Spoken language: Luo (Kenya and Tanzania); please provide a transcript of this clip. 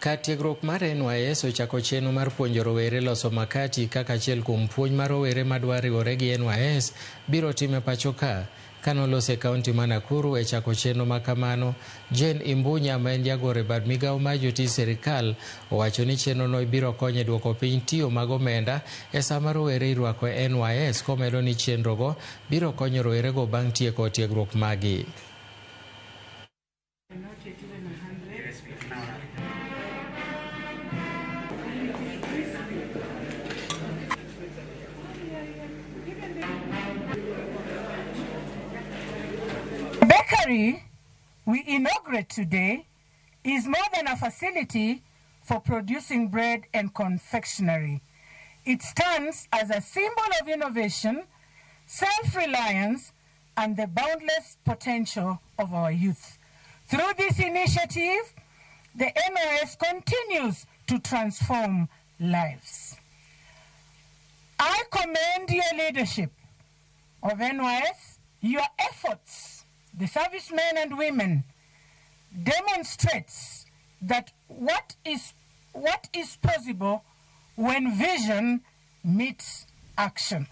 Kar tiegruok mar NYS ochako chenro mar puonjo rowere loso makati kaka achiel kuom puonj ma rowere madwa riwore gi NYS biro timo e pacho ka. Kanoloso e kaunti ma Nakuru e chako chenro ma kamano, Jane Imbunya ma en jagoro e bad migawo mar jotij sirikal owacho ni chenrono biro konyo e duoko piny tiyo mag omenda e sama rowere irwako e NYS komedo ni chenrogo biro konyo rowerego bang' tieko tiegruok magi. Bakery we inaugurate today is more than a facility for producing bread and confectionery. It stands as a symbol of innovation, self-reliance, and the boundless potential of our youth. Through this initiative, the NYS continues to transform lives. I commend your leadership of NYS, your efforts, the servicemen and women, demonstrates that what is possible when vision meets action.